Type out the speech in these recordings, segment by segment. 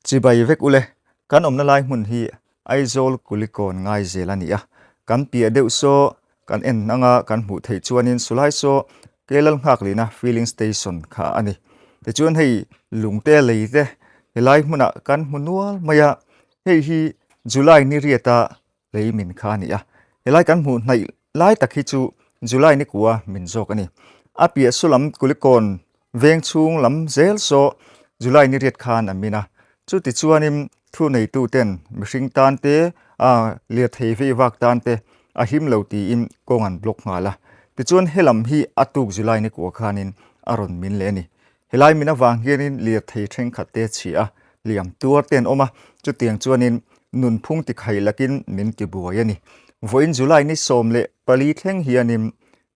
Chibai vek ule, kan awmna lai hmun hi Aizawl Kulikawn ngai zel a ni a, kan piah deuh saw kan en anga kan hmuh theih chuanin sulai saw Kelal Nghaklina filling station kha a ni. Tichuan hei lungte lei te helai hmunah kan hmu nual mai a, hei hi July ni riata lei min kha a ni a, helai kan hmuh hnaih lai tak hi chu July ni kua min zawk a ni. A piah saw lam Kulikawn veng chhung lam zel saw July ni riat khan a min a, chuti chuanin thu neitu ten mihring tan te a lirthei vei vak tan te a him lo tiin kawng an block nghal a, tichuan helam hi a tuk July ni kua khanin a rawn min leh a ni. Helai min avang hianin lirthei thenkhat te chhia a, liam tuar te an awm a, chutiang chuanin nunphung tikhaih lakin min ti buai a ni. Vawiin July ni 14 thleng hianin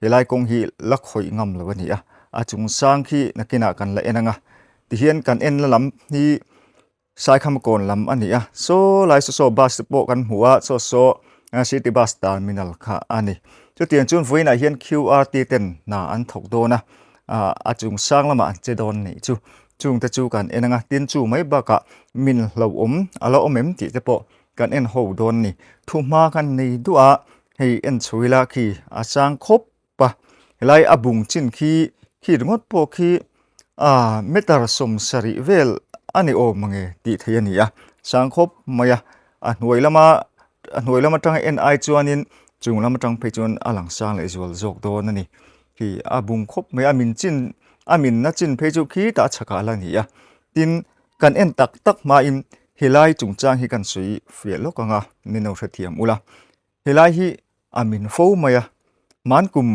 helai kawng hi la khawih ngam lo a ni a, a chung sang khi nakinah kan la en ang a, tihian kan en la lam hi Saikham kawn lam a ni a, saw lai saw saw bus te pawh kan hmu a, saw saw city bus terminal kha a ni. Chutiang chuan vawiinah hian QRT ten hna an thawk dawn a, a chung sang lamah an che dawn nih chu. Chungte chu kan en ang a, tin chu mai bakah min hlauhawm a la awm em tih te pawh kan en ho dawn a ni. Thuhma kan nei duah a, hei en chho ila khi a sang khawp pa helai a bung chin khi khi ringawt pawh khi ah meter 70 vel a ni awm mange tih theih a ni a sang khawp mai a a hnuai lama a hnuai lam atanga en ai chuanin chung lam atang phei chuan a lang sang leh zual zawk dawn a ni khi a bung khawp mai a min chin a min na chin phei chu khi tah chhakah la ni a tin kan en tak tak hmain helai chungchang hi kan sawi fiah lawk ang a min lo hrethiam ula. Helai hi a min fo mai a, man kum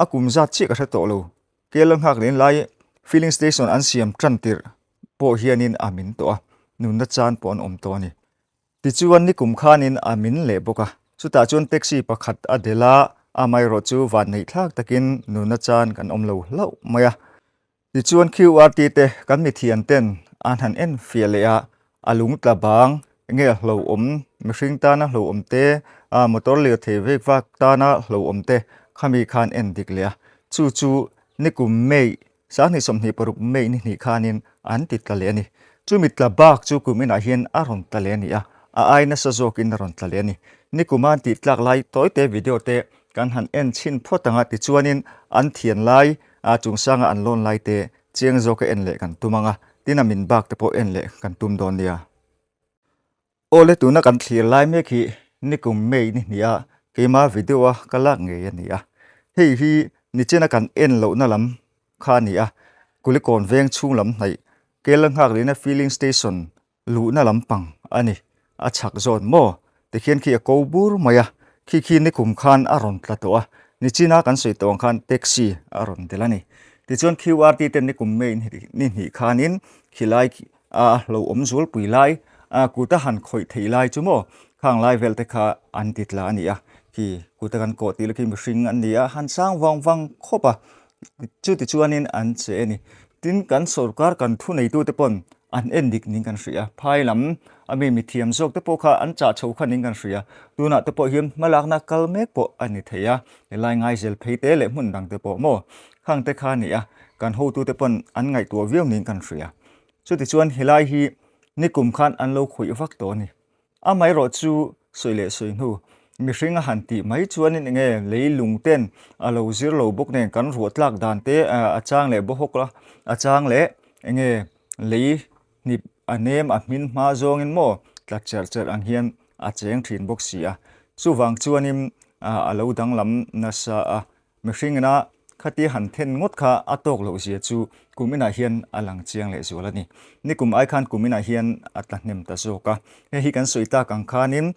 a kum zat chiah ka hre tawh lo. Kel a nghak leh lai filling station an siam tan tirh pawh hianin a min tawh a, nunna chan pawh an awm tawh a ni. Tichuan nikum khanin a min leh bawk a, chutah chuan taxi pakhat a del a, amaherawh chu vanneih thlak takin nunna chan kan awm lo hlauh mai a. Tichuan QRT te kan mithian ten an han en fiah leh a, a lung tla bang nge hlauhawm mihring tana hlauhawm te, a motor lirthei vek vak tana hlauhawm te khami khan en dik leh a. Chu chu nikum May 2026 May ni hnih khanin an ti tla leh a ni. Chumi tla bak chu kum inah hian a rawn tla leh a ni a, a ai nasa zawkin a rawn tla leh a ni. Nikum a an tih tlak lai tawite video te kan han en chhin phawt ang a, tichuanin an thian lai A chungsanga an lawn lai te chiang zawka en leh kan tum ang a, tin a min bak te pawh en leh kan tum dawn nia. Awle tuna kan thlir lai mek hi nikum May ni hnih a keima video a ka lak ngei a ni a, hei hi nichina kan en lohna lam kha a ni a, Kulikawn veng chhung lam hnaih Kerala Nghaklina Filling Station Luhna lampang a ni. A chhak zawn maw? Tikhian khi a ko bur mai a, khi khi nikum khan a rawn tla tawh a, nichina kan sawi tawh ang khan taxi a rawn del a ni. Tichuan QRT ten nikum May ni hnih khanin khilai a lo awm zualpui lai, a kuta han khawih theih lai chu maw khang lai vel te kha an ti tla a ni a, khi kuta kan kawh tih khi mihring an ni a, han sang vang vang khawp a, chuti chuanin an che a ni. Tin kan sorkar kan thuneitute pawn an en dik ning kan hria a, phai lam a mi mithiam zawk te pawh kha an chah chho kha ning kan hria a, tunah te pawh hian hmalakna kal mek pawh a ni thei a, helai ngaizel phei te leh hmun dang te pawh maw khang te kha a ni a, kan hotu te pawn an ngaihtuah viau ning kan hria. Chutichuan helai hi nikum khan an lo khawih vak tawh a ni. Amaherawh chu sawi leh sawi hnu mihring a han tih mai chuanin enge leilung ten a lo zir lo bawk nen kan ruah tlak dan te a chang leh bawhawk a, a chang leh enge lei hnip a nem a hmin hma zawngin maw tla cherh cherh ang hian a cheng thin bawk si a. Chuvang chuanin a lo danglam nasa a. Mihring ina khati han then ngawt kha a tawk loh zia chu kum inah hian a lang chiang leh zual a ni. Nikum ai khan kum inah hian a tla hnem ta zawk a. Hei hi kan sawi tak ang khanin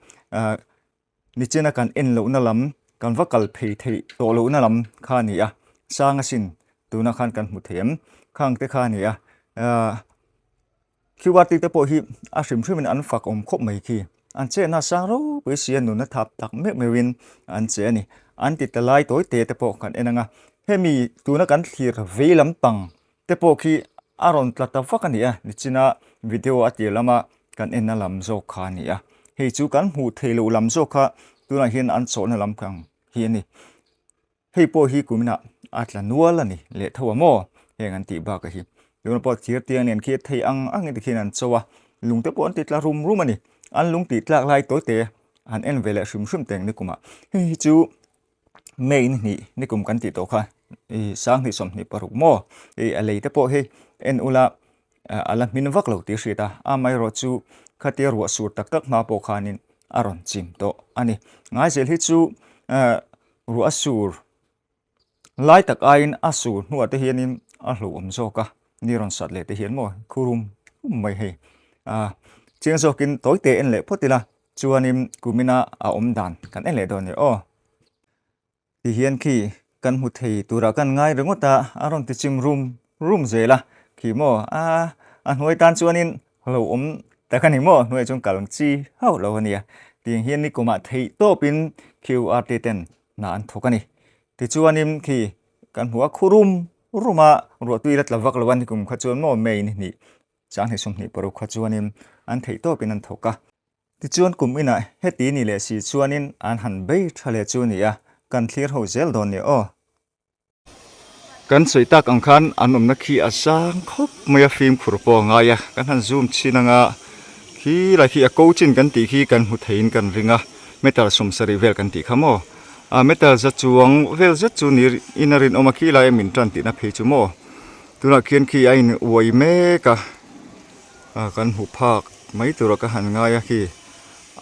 nichina kan en lohna lam, kan va kal phei theih tawh lohna lam kha a ni a. Sang asin tuna khan kan hmu thei em? Khang te kha a ni a. QRT te pawh hi a hrim hrimin an fak awm khawp mai khi. An chenna sang ropui si a nunna thap tak meuh meuhin an che a ni. An ti ta lai tawi te te pawh kan en ang a. Hemi tuna kan thlir vei lampang te pawh khi a rawn tla ta vak a ni a, nichina video a tir lama kan enna lam zawk kha a ni a. Hei chu kan hmuh theih loh lam zawk kha tunah hian an chawhna lam kang hi a ni. Hei pawh hi kuminah a tla nual a ni leh tho a maw? Heng an tih bakah hi. Tunah pawh thir tiang nen khi thei ang angin tikhian an cho a, lung te pawh an ti tla rum rum a ni. An lung tih tlak lai tawi te han en ve leh hrim hrim teng nikumah. Hei hi chu May ni hnih nikum kan tih tawh kha ih 20 26 maw ih a lei te pawh hi en ula a la hmin vak lo tih hriat a, amaherawh chu khatia ruah sur tak tak hma pawh khanin a rawn chim tawh a ni. Ngaizel hi chu ruah a sur Lai tak aiin a sur hnuah te hianin a hlauhawm zawk a, ni rawn sat leh te hian maw khurum rum mai hei. Ah chiang zawkin tawi te en leh phawt ila chuanin kumina a awm dan kan en leh dawn nia aw. Tihian khi kan hmu thei turah kan ngai ringawt a, a rawn ti chim rum rum zel a, khi maw a a hnuai tan chuanin hlauhawm tak a ni maw hnuaiah chuan kal chi hauh lo a nia. Tiang hian nikumah theih tawpin QRT ten hna an thawk a ni. Tichuanin khi kan hmu a, khu rum rum a, ruahtui la tla vak lo a ni kum kha chuan maw May ni hnih, 20 26 kha chuanin an theih tawpin an thawk a. Tichuan kum inah heti ni leh si chuanin an han bei tha leh chu ni a, kan thlir ho zel dawn nia aw. Kan sawi tak ang khan an awmna khi a sang khawp mai a, fimkhur pawh a ngai a, kan han zoom chhin anga khi lai khi a ko chin kan tih khi kan hmu theiin kan ring a, meter 70 vel kan tih kha maw a meter za chuang vel zet chu ni in a rinawm a khi lai a min tan tihna phei chu maw tunah khian khi a in uai mek a ah kan hmu phak mai turah ka han ngai a khi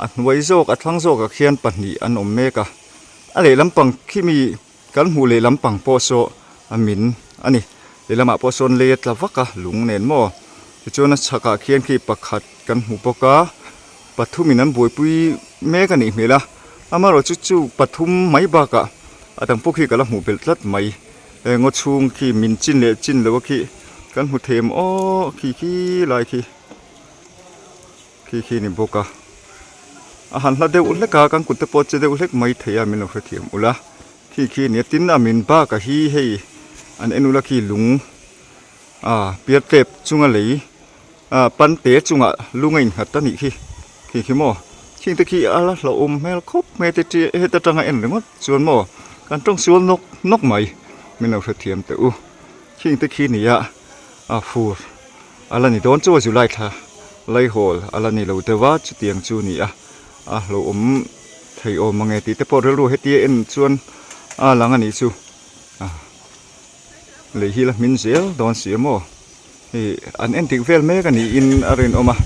a hnuai zawk a thlang zawkah khian pahnih an awm mek a a lehlam pang khi mi. Kan hmuh lehlam pang pawh saw a min a ni. Lehlamah pawh sawn lei a tla vak a, lung nen maw? Tichuan a chhakah khian khi pakhat kan hmu bawk a, pathumin an buaipui mek a nih hmel a. Amaherawhchu chu pathum mai bakah a dang pawh khi ka la hmuh belh tlat mai. He ngaw chhung khi min chin leh chin lo a khi kan hmu thei em aw khi khi lai khi. Khi khi ni bawk a, a han hla deuh hlek a, kan kut te pawh che deuh hlek mai thei a min lo hrethiam ula, khi khi nia tin a min bak a hi hei an en ula khi lung ah pial tep chunga lei ah pan te chungah lung a innghat a nih khi, khi khi maw khing te khi a la hlauhawm hmel khawp mai te chi heta tanga en ringawt chuan maw kan tawng sual nawk nawk mai min lo hrethiam teh u khing te khi nia a fur. A la ni dawn chu a July thla laihawl a la ni lo deuh a chutiang chu ni a a hlauhawm thei awm ang e tih te pawh rilru hetia en chuan a lang a nih chu a lei hi la hmin zel dawn si a maw hei an en dik vel mek a niin a rinawm a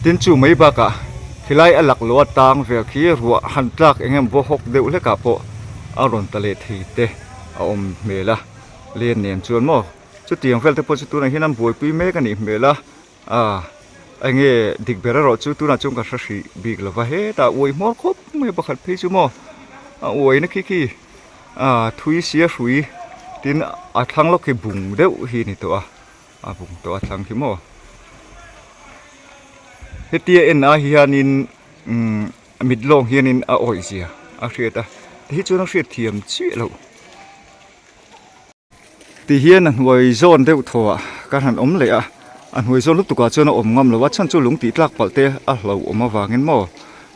tin chu mai bakah khilai a laklawh a tang vel khi ruah han tlak eng emaw vaw hawk deuh hlekah pawh a rawn ta leh thei te a awm hmel a. Len nen chuan maw chutiang vel te pawh chu tunah hian an buaipui mek a nih hmel a ah enge dik ber erawh chu tunah chuan ka hre hrih bik lo va hetah uai hmawr khawp mai a pakhat phei chu maw a uaina khi khi ah thui sia hrui tin a thlang lawk hi bung deuh hi a ni tawh a a bung tawh a thlang khi maw hetia en ah hianin umm mit lawng hianin a awih zia a hriat a tihi chuan a hriat thiam chiah loh. Ti hian a hnuai zawn deuh thaw ah kan han awm leh a, a hnuai zawn lutuk ah chuan a awm ngam lo a, chhan chu lung tih tlak palh te a hlauhawm avangin maw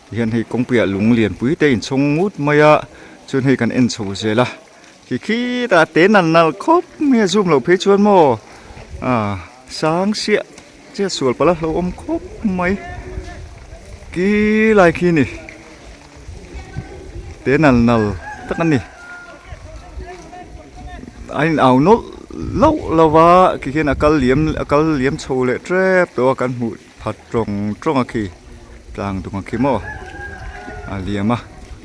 ti hian hei kawngpui ah lung lianpui te a inchhawng ngut mai a, chuan hei kan en chho zel a, khi khitah te nal nal khawp mai a zoom loh phei chuan maw ah sang siah chiah sual palh a hlauhawm khawp mai ki lai khi a ni. Te nal nal tak a ni a in au nawlh loh lo va khi khian a kal liam a kal liam chho leh tep tawh a kan hmuh phat tawng tawng a khi tlang dung a khi maw a liam a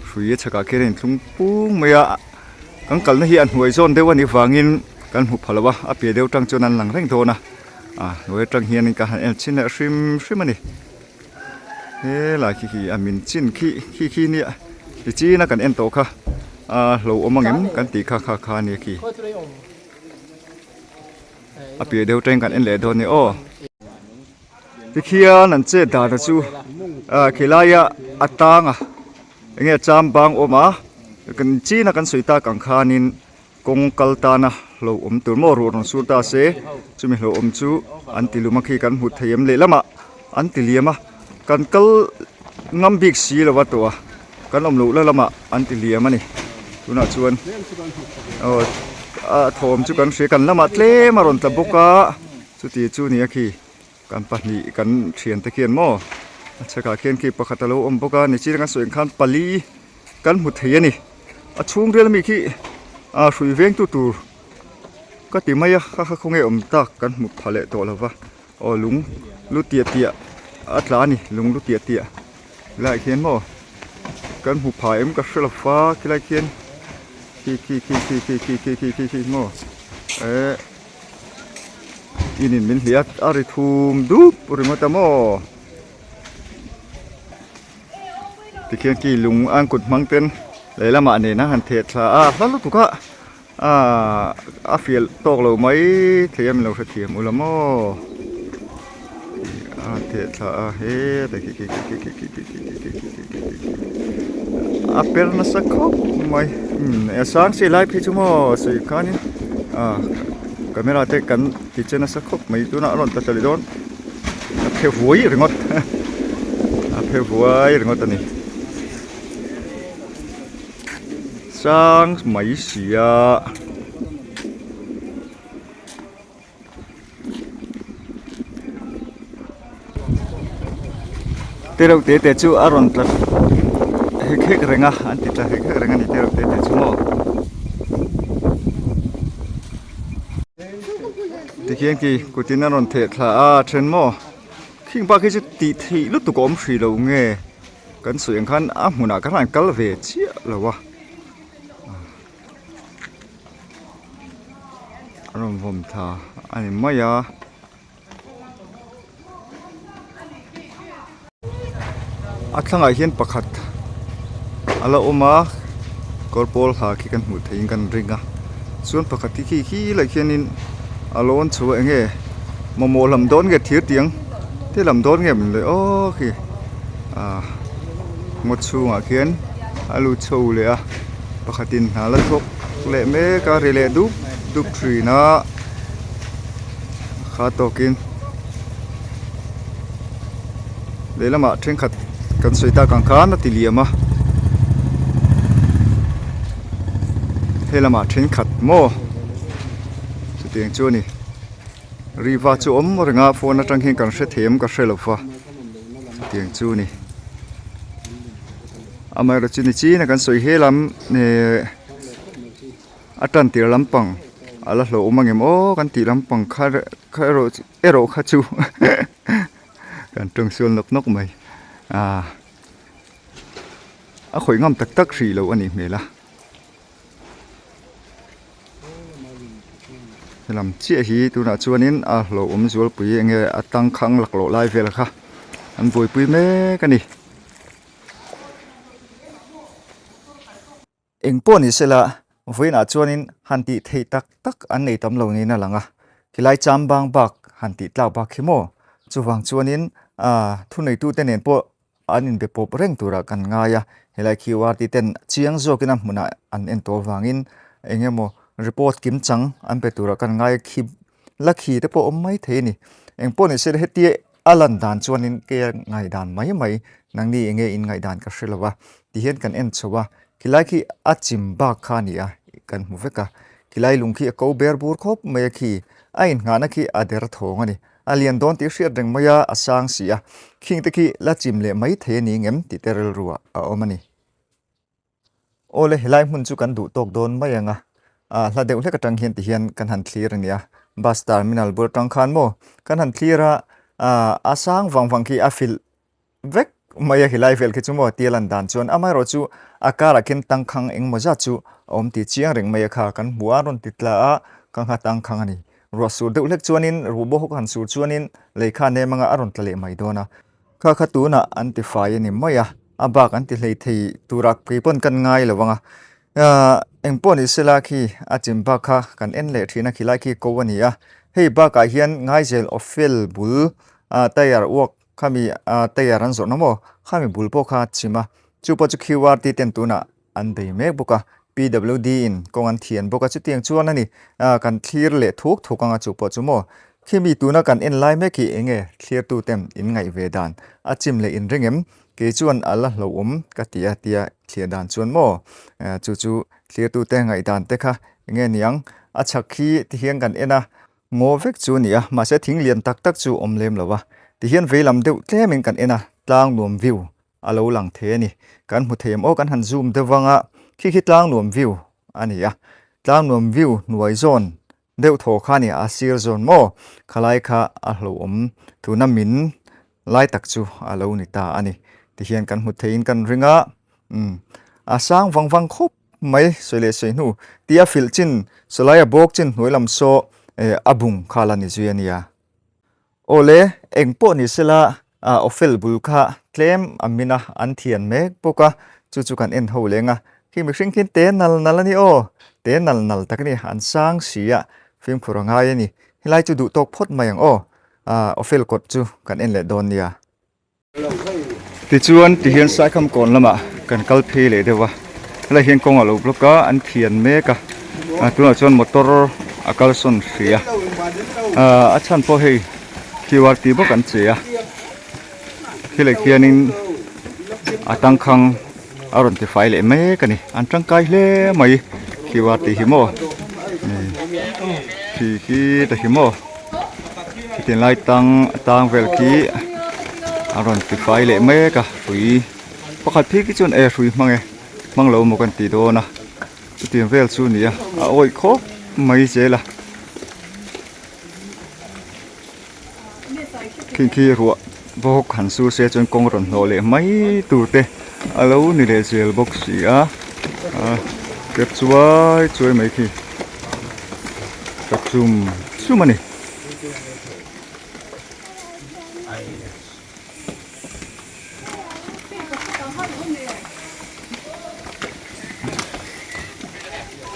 hrui a chhakah khian a inthlung pung mai a kan kalna hi a hnuai zawn deuh a nih vangin kan hmu pha lo a a piah deuh tang chuan an lang reng dawn a a hnuai atang hianin ka han en chhin leh hrim hrim a ni. Helai khi khi a min chin khi khi khi nia ti chin a kan en tawh kha a hlo awm ang em kan tih kha kha kha ania khi a piah deuh teng kan en leh dawn nia aw tikhian an chet dan a chu ah khilaia a tang a enge cham bang awm a kan chin a kan sawi tak ang khanin. Kawng kal tana hlauhawm tur maw ruah rawn sur ta se chumi hlauhawm chu an ti lum a khi kan hmu thei em lehlamah an ti liam a kan kal ngam bik si lo a tawh a kan awm loh la lamah an ti liam a ni tunah chuan aw. a thawm chu kan hria kan lamah tlem a rawn tla bawk a chuti chu nia khi kan pahnih kan thiante khian maw a chhakah khian khi pakhat a lo awm bawk a nichin kan sawi ang khan pali kan hmu thei a ni a chhungril ami khi ah hrui vengtu tur ka ti mai a kha kha khawnge awm tak kan hmu pha leh tawh lo va aw lung lu tiah tiah a tla a ni lung lu tiah tiah helaiah khian maw kan hmu pha em ka hre lo va khilai khian khi khi khi khi khi khi khi khi khi khi maw eh in in min hliah a a ri thum dup ringawt a maw tikhian khi lung an kut hmang ten lehlamah nen a han theh thla a hla lutuk a Aaa a fiah tawk lo mai thei a min lo hrethiam ula maw a theh thla a hetah khi khi khi khi khi khi khi khi khi khi khi khi a per nasa khawp mai umm a sang si lai phei chu maw sawi khanin ah camera te kan ti che nasa khawp mai tunah a rawn tla tla leh dawn a phe vuai ringawt a phe vuai ringawt a ni. Sang mai si a. Te reuh te te chu a rawn tla hek hek reng a an ti tla hek hek reng a ni te reuh te te chu maw. Tikhian khi kutin a rawn theh thla a a then maw khing bak hi chu tih theih lutuk a awm hrih lo nge. Kan sawi ang khan a hmunah khan an kal ve chiah lo a a rawn vawm thla a ni mai a. A thlangah hian pakhat a la awm a kawr pawl ha khi kan hmuh theihin kan ring a chuan pakhat hi khi khi lai khianin a lawn chho a eng nge mamawh lam dawn nge thir tiang te lam dawn nge mawn le aw khi. ah ngaw chhungah khian a lut chho leh a pakhatin hna la thawk leh mek a ri leh dup dup thin a kha tawkin lehlamah thenkhat kan sawi tak ang khan a ti liam a helamah thenkhat maw chutiang chu a ni riva chu awm reng a phone atang hian kan hre thei em ka hre lo va. Chutiang chu ni. Amaherawhchu chu ni chin a kan sawi he lam ehh a tan tir lampang a la hlauhawm ang em aw kan tih lampang kha kha erawh erawh kha chu kan tawng sual nawk nawk mai ah a khawih ngam tak tak hrih loh a nih hmel a. Helam chiah hi tunah chuanin a hlauhawm zualpui eng nge a tangkhang laklawh lai vel kha an buaipui mek a ni. Eng pawh ni sela vawiinah chuanin han tih theih tak tak an nei tam lo niin a lang a, khilai chambang bak han tih tlak bak hi maw chuvang chuanin ah thuneitute nen pawh an inbe pawp reng turah kan ngai a, helai QR tih ten chiang zawkin a hmunah an en tawh avangin eng emaw report kim chang an pe turah kan ngai a, khi la khi te pawh awm mai thei a ni. Eng pawh ni se hetia a lan dan chuanin kei ngaihdan mai mai nangni eng nge in ngaihdan ka hre lo a tihian kan en chho a, khilai khi a chim bak kha a ni a kan hmu vek a, khilai lung khi a ko ber bur khawp mai a khi a inngahna khi a der thawng a ni. A lian dawn tih hriat reng mai a, a sang si a. Khing te khi la chim leh mai thei a ni ngem tih te rilru ah a awm a ni. Awle helai hmun chu kan duh tawk dawn mai ang a, ah hla deuh hlek atang hian ti hian kan han thlir a nia. Bus terminal bul atang khan maw kan han thlir a, ah a sang vang vang khi a filh Vek mai a helai vel khi chu maw tia lan dan chuan amaherawh chu a karah khian tangkhang engmaw zat chu a awm tih chiang reng mai a kha kan hmu a rawn ti tla a ka ngha tangkhang a ni. Ruah sur deuh hlek chuanin ruh bawk han sur chuanin lei kha nem anga a rawn tla leh mai dawn a. Kha kha tunah an ti fai a ni mai a, a bak an ti hlei thei turah kei pawn kan ngai lo ang a. Eng pawh ni sela khi a chim bak kha kan en leh thin a khilai khi ko a ni a. Hei bakah hian Ngaizel Awfel bul tyre uak Khami tyre an zawrhna maw? Khami bul pawh kha a chim a, chu pawh chu QRT ten tunah an bei mek bawk a, PWD in kawng an thian bawk a, chutiang chuan a ni kan thlir leh thuk thuk anga chu pawh chu maw? Khimi tuna kan en lai mek hi eng nge thlirtu ten in ngaih ve dan a chim leh in ring em? Kei chuan a la hlauhawm ka ti a tia thlir dan chuan maw? Chu chu thlirtu te ngaih dan te kha eng nge niang? A chhak khi tihian kan en a, ngaw vek chu a ni a, mahse thing lian tak tak chu awm lem lo a. Tihian vei lam deuh tlemin kan en a, tlang nuam view a lo lang thei a ni. Kan hmu thei em aw, kan han zoom deuh vang a, khi khi tlang nuam view a ni a. Tlang nuam view hnuai zawn deuh thaw kha a ni a, sir zawn maw khalai kha a hlauhawm tuna min lai tak chu a lo ni ta a ni. Tihian kan hmu theiin kan ring a, umm a sang vang vang khawp mai sawi leh sawi hnu tia filh chin sawlai a bawk chin hnuai lam saw eh a bung kha la ni zui a nia. Awle, eng pawh ni sela Awfel bul kha tlem a min a, an thian mek bawk a, chu chu kan en ho leng a, khi mihring khi te nal nal a ni aw, te nal nal tak a ni, an sang si a, fimkhur a ngai a ni, helai chu duh tawk phawt mai ang aw, Awfel kawt chu kan en leh dawn nia. Tichuan tihian Saikham kawn lamah kan kal phei leh deuh a, helai hian kawng a lo block a, an thian mek a, tunah chuan motor a kal sawn hrih a, a chhan pawh hei qrt bawk an che a, khilai khianin a tangkhang a rawn tifai leh mek a ni, an tangkai hle mai qrt hi maw khi khi ta hi maw. Khitiang lai tang tang vel khi a rawn ti fai leh mek a hrui pakhat phei khi chuan e hrui hmang e hmang lo maw kan ti dawn a chutiang vel chu a ni a a awih khawp mai zel a khi khi ruah bawk han sur se chuan kawng rawn hnawh leh mai tur te a lo ni leh zel bawk si a step chuai chuai mai khi ka chum chum a ni.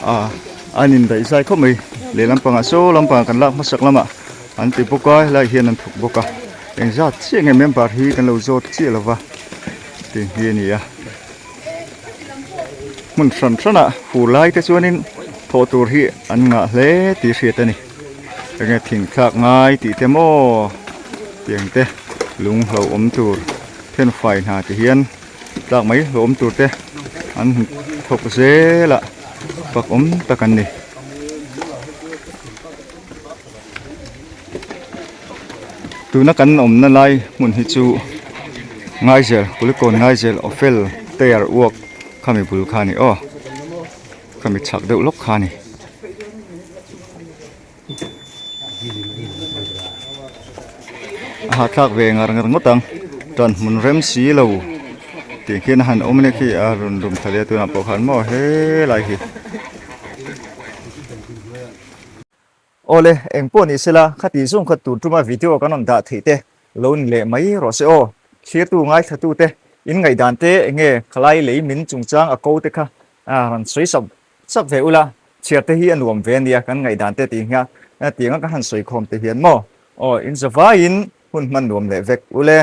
Ah an indaih zai khawp mai lehlam pangah saw lampangah kan lak hmasak lamah an ti bawk a helaiah hian an thawk bawk a engzat chiah nge member hi kan lo zawt chiah lo va tih hi a ni a hmun hran hranah fur lai te chuanin thawh tur hi an ngah hle tih hriat a ni enge thing thlak ngai tih te maw tiang te lung hlauhawm tur thenfai hna ti hian. Tlak mai hlawm tur te an thawk zel a fak awm tak an ni. Tuna kan awmna lai hmun hi chu Ngaizel Kulikawn Ngaizel Awfel Tyre uak khami bul kha a ni aw khami chhak deuh lawk kha a ni. A hahthlak ve ngar ngar ngawt ang tan hmun rem si lo tih khian a han awm ania khi a rawn rum thla leh a tunah pawh khan maw helai hi. Awle eng pawh ni sela khati zawng kha tur tuma video kan rawn dah theih te lo ni leh mai rawh se aw thlirtu ngaithlatu te in ngaihdan te enge khalai lei min chungchang a ko te kha a rawn sawi sap Chak ve ula, chhiar te hi a nuam ve ania kan ngaihdan te tih hian tianga ka han sawi khawm te hian maw aw in zavaiin hun hman nuam leh vek ule.